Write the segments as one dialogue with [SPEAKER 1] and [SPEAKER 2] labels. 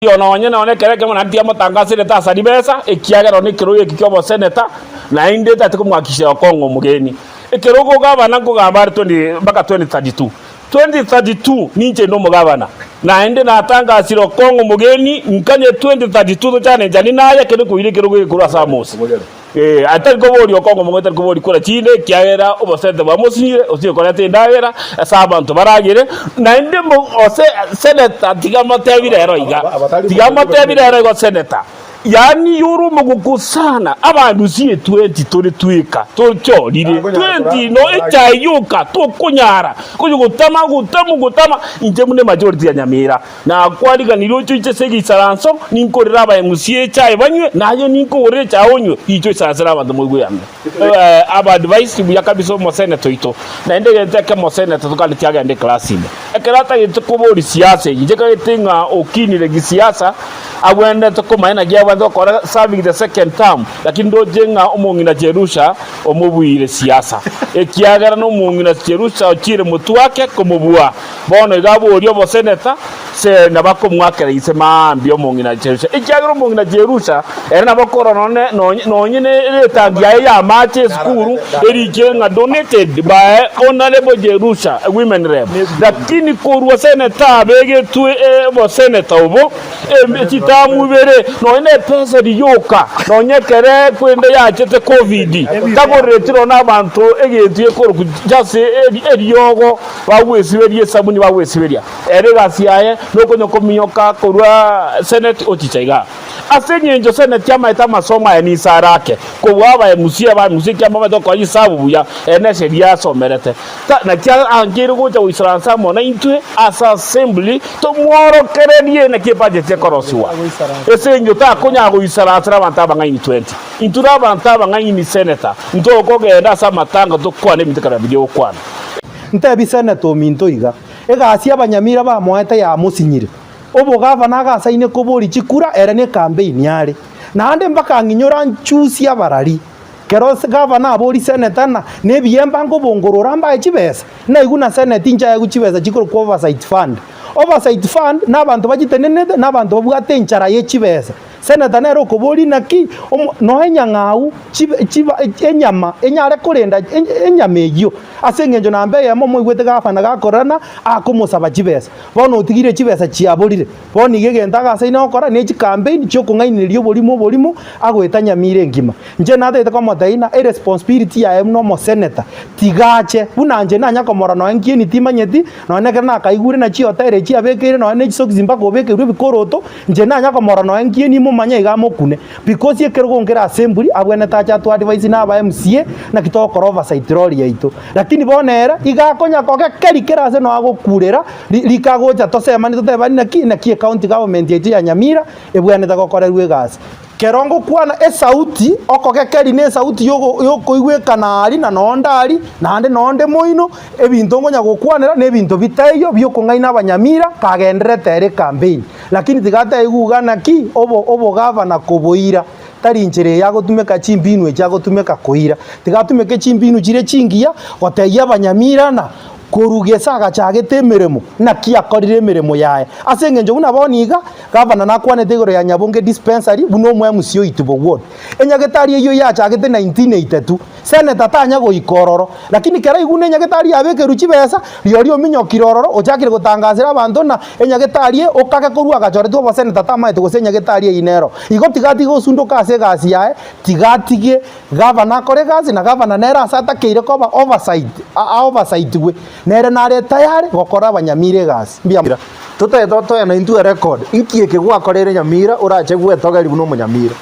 [SPEAKER 1] Nonye nonya ekero ekemo naende tiamotangaserete ase ribesa, ekiagera one ekerogo eke ki'oboseneta, naende tati komwakishera okong'a omogeni. Ekerogo ogabana nkogamba are 20 mpaka 2032. 2032 ninche inde omogabana, naende natangasire okong'a omogeni, nkanye 2032 tochane nchani naye ekero nkoira ekerogo eke korwa ase Amosi. Ee, atari koboria okong'u omong'ina tari koboria kura chinde, ekiagera obosente bwamosinyire, osinyire koreta endagera ase abanto baragere, naende mo ose senator tiga motebi rero iga, tiga motebi rero igo senator, yaani yore omogoku sana, abandusie 20 tore tweka tochorire 20 no echae yoka tokonyara konya gotama gotama gotama, inche buna emajority ya Nyamira. Nakwariganirie oche oiche ase egeikaranso, ninkorere abaeng'usi echae banywe, na aye ninkogorere echae onywe, inche oisaransere abanto moigwe yane. Aba advice buya kabisa omoseneta oito, naende egento ekemo oseneta tokaneti agende eclass ime. Ekero atagete koboria siasa eye, inche kagete ng'a okinire gisiasa, agwenerete komanya naki abwenerete gokora serving the second term, lakini ndoche ng'a omong'ina Jerusha omobuire siasa, ekiagera nomong'ina Jerusha ochire motwe ake komobua. Bono iga aborie oboseneta, se nabo akomwakera inse mambia omong'ina Jerusha, ekiagera omong'ina Jerusha ere nabo akorora nonye nonye nonye ne etangi yaye y'amache esukuru erikire ng'a donated by Honourable Jerusha women rep. Lakini korwa seneta abegetwe oboseneta obo chitamu ibere nonye ne epesa riyoka nonye ekere kwende yachete covid tagorereti nonye abanto egento gekorokwa just eriogo Bagwesiberia esabuni bagwesiberia ere egasi yaye nokonya kominyoka korwa seneti ochicha igaa. Ase engencho seneti amaete amasomo aye ninse arake kobua abaemusia abaemusia ekiagera mbamaete gokora chisabu buya ere nesheria asomerete. Ta naki ankeire gocha goisaransa amo naintwe ase assembly tomworokererie naki ebudget ekorosiwa. Ase engencho takonyara goisaransera abanto abang'aini 20. Intwe nabanto abang'aini senator ntokogenda ase amatanga tokwane ebinto ekero biria ogokwana.
[SPEAKER 2] Ntebi seneta ominto iga, egasi abanyamira bamoete yamosinyire. Obogavana agasaine koboria chikura ere nekampeini are. Naende mpaka ang'inyore anchusie abarari. Kero gavana aborie seneta ng'a nebiemba nkobongorora mbae chibesa, naigwe na seneti nchaegwe chibesa chikorokwa oversight fund. Oversight fund nabanto bachitenenete nabanto babwate enchara ye chibesa. Seneta nere okoboria naki noe enyang'au enyama enyare korenda enyama eyio, ase engencho namba eyemo moigwete gavana gakorerana akomosaba chibesa, bono otigire chibesa chiaborire. Bono iga egento agasaine gokora ne chikampeini chiokong'ainereria oborimo oborimo agoeta nyamira engima. Inche natagete komotebia ng'a eresponsibility yaye buna omoseneta tiga ache, buna inche nanya komorora nonya nkieni timanyeti, nonya ekero nakaigure na chihoteli echi abekeire nonya ne chisokisi mpaka obekerwe ebikoroto, Inche nanya komorora nonya nkieni imomanye iga amokune, because ekerogo nkere ase emburi abwenerete ache atoe advice na aba MCA naki togokora oversight role yaito. Lakini bono ere iga akonya kogekeria kera ase nonya agokurera ri rikagocha tosemanie totebanie naki naki ecounty government yaito ya Nyamira ebwenerete gokorerwa egasi. Kero ngokwana esauti, okogekeria na esauti yogo yokoigwekana aria na nonde aria, naende nonde moino, ebinto nkonya gokwanera na ebinto bitaiyo biokong'aina abanyamira kagendererete ere ekampeini. Lakini tiga ataigu iga naki obo obogavana koboira, tari inchera eye agotumeka chimbinu echi agotumeka koira. Tiga atumeke chimbinu chire chingiya gotebia abanyamira ng'a korwa gese agachagete emeremo, naki akorire emeremo yaye. Ase engencho buna bono iga, gavana nakwanete igoro ya Nyabonge Dispensary buna omo MC oito Bogwon. Enyagetari eyio yachagete 1982, Senator tanya goika ororo, lakini kera aigure enyagetari yabekerwe chibesa, rirorio ominyokire ororo, ochakire gotangasera abanto ng'a enyagetari eye okage korwa agachoretwe oboseneta tamaete gose enyagetari eyio nero. Igo tiga atige gosundoka ase egasi yaye, tiga atige gavana akore egasi na gavana nere ase atakeire koba oversight a oversight-gwe, nere nare tayari gokora abanyamira egasi. Mbuya.
[SPEAKER 3] Totagete otoe naintwe erecord, inki eke gwakoreire Nyamira orache gwetogeria buna omonyamira?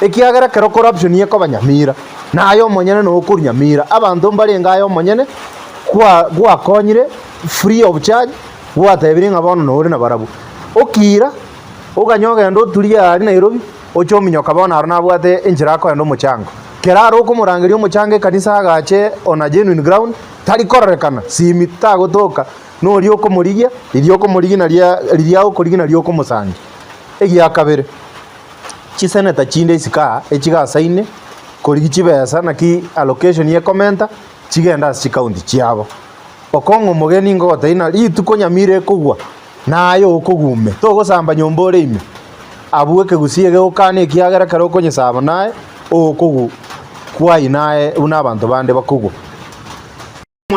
[SPEAKER 3] Ekiagera ekero corruption ekoba Nyamira, naye omonyene noo okorwa Nyamira, abanto mbarenge aye omonyene kwa gwakonyire free of charge, gwatebire ng'a bono nore nabarabwo. Okiira, oganye ogende oturie aria Nairobi, oche ominyoka bono aro nabwate enchera akoenda omochango. Kera aro okomorangeria omochango ekanisa agache on a genuine ground, tari kororekana, simi tagotoka, noria okomorigia, riria okomorigia naria riria agokorigia naria okomosangia. Egiakabere. Chiseneta chinde isiko aa echigasaine korigia chibesa naki allocation ekomenta chigende ase chikaunti chiabo. Okong'a omogeni ngogotebia ng'a rituko nyamira ekogwa naye okogwa ime togosamba nyomba ore ime. Abwo ekegusii egegokana ekiagera ekero okonyesaba naye ogokogwa kwai naye buna abanto bande bakogwa.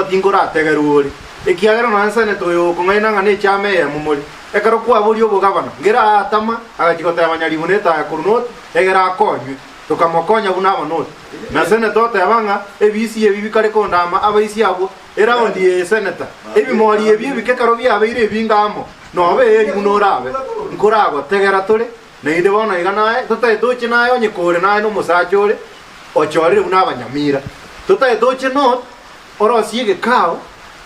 [SPEAKER 3] Tinkorategerwe ore, ekiagera nonya seneta oyo okong'aina ng'a nechama eyemo more. Ekero kwaboria obogabana, ngera aatama, agachia goteba nyaribo netaya korwa North, egere akonywe. Tokamokonya buna aba North. Na seneta oteba ng'a ebisi ebi bikare kondama abaisi abwo, eraundi eye seneta, ebimori ebi ebike ekero biabeire ebinge amo, nobe eeri buna orabe. Nkoragotegera tore, naende bono iga naye, totaete oche naye onye kore naye nomosacha ore, ochorire buna abanyamira. Totaete oche North, orosie egekao,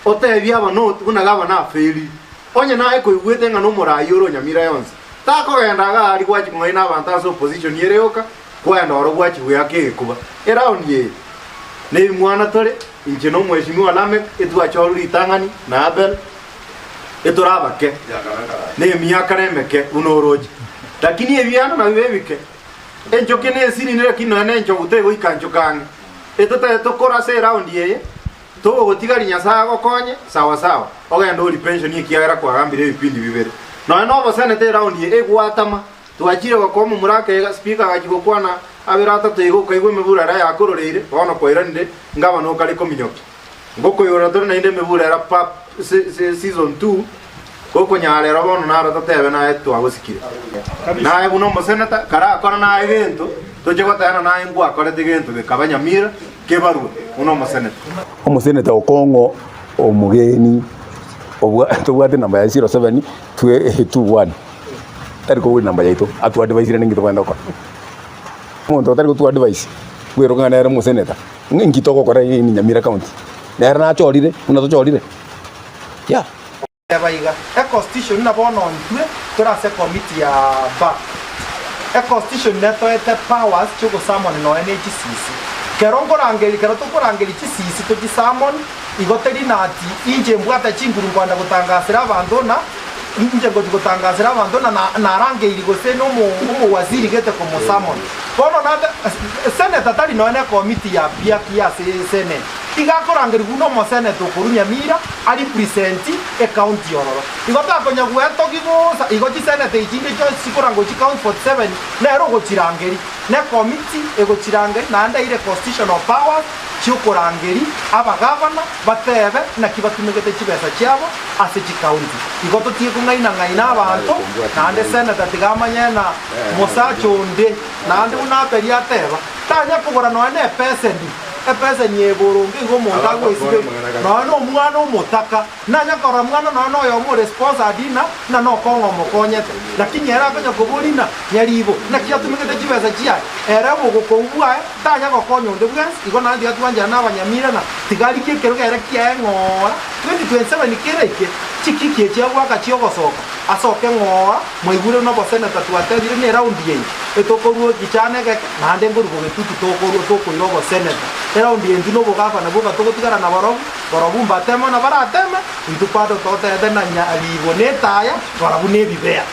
[SPEAKER 3] otebie aba North buna gavana afailire. Onye naye koigwete ng'a nomoraai ore o Nyamira yonsi, takogenda iga aria gwachia kong'aina abanto ase opposition ere yoka, kwaenda oro gwachia goeaka egekuba. Eround eye nebimwana tore, inche na omweshimiwa Lameck etwachorwe ritang'ani na Abel, etore abake, na emiaka nemeke buna oroche. Lakini ebiano nabio ebike. Enchoki nesinini lakini nonya nenchogu tegoika nchoka ang'e. Etotaete tokore ase eround eye, togogotigaria Nyasae agokonye, sawa sawa, ogende orie pension ekiagera kwagambire ebipindi bibere. Nonya nobosenete eround eye egwatama, twachire gokoa omomura akeiga, speaker agachia gokwana abere atato iga okaigwa emebura eria yakororeire, bono kwairanire ngabana okare kominyokia. Ngokoigorera tore naende emebura era pap season 2 gokonyara bono naro totebe naye twagosikire. Naye buna omoseneta karakora naye gento toche goteba naye ngwakorete gento gekaba Nyamira kebarue buna omoseneta.
[SPEAKER 4] Omoseneta Okong'o omogeni tobwate enamba yaye 07 21 tari kobua enamba yaito atu advice rende nki tobwenerete gokora. Omonto otari gotu advise bweroka ng'a nere omoseneta. Ninki togokora in Nyamira County? Nere nachorire buna tochorire? Yeah.
[SPEAKER 2] Teba iga, E constitution na bono intwe tore ase ecommittee ya BAC. E constitution netoete powers chiogosummon nonya ne chisisi. Kero nkorangeria kero tokorangeria chisisi tochisummon, igo teri na ati inche mbwate chinguru nkoenda gotangasera abanto na inche ngochi gotangasera abanto na narangeirie gose na omo omowaziri gete komosummon. Bono nate senator tari nonya ne ecommittee ya BAC ase senate. Iga akorangerigwa buna omoseneta okorwa Nyamira a represent ecounty ororo. Igo takonya gwetogi bosa igo chiseneta echi chinde chionsi chikorangwa chicounty 47 nere ogochirangeri ne committee egochirangeri naende aire constitutional powers chiokorangeri abagavana batebe naki batumegete chibesa chiabo ase chicounty. Igo totige kong'aina ng'aina abanto naende senator tiga amanye na mosacha onde naende buna Abeli ateba tanya kogora nonya ne epeseni. Epeseni eye boronge igo omonto agwesiberia, nonya nomwana omotaka, nanya korora mwana nonya noyomo ore sponsored ng'a ng'a nokong'a omokonyete, lakini ere akonya koboria ng'a nyaribo, naki atumegete chibesa chiaye, ere obogokou bwaye tanya gokonya onde bwensi, igo naende tiga twanchane na abanyamira ng'a tiga arigie ekerogo ere kiaye ng'ora, 2027 keraike, chikiki echi agoaka chiogosoka, asoke ng'ora, mwaigure buna oboseneta twatebire ng'a eround eye etokorua ekichana egeke, Naende nkorwa bogetutu tokorua tokoira oboseneta. Eraundi eye intwe nobogavana bwoka togotigara nabarobwo, barobwo mbateme na barateme, intwe bado totebete na nyaribo na etaya, barabwo nebibea.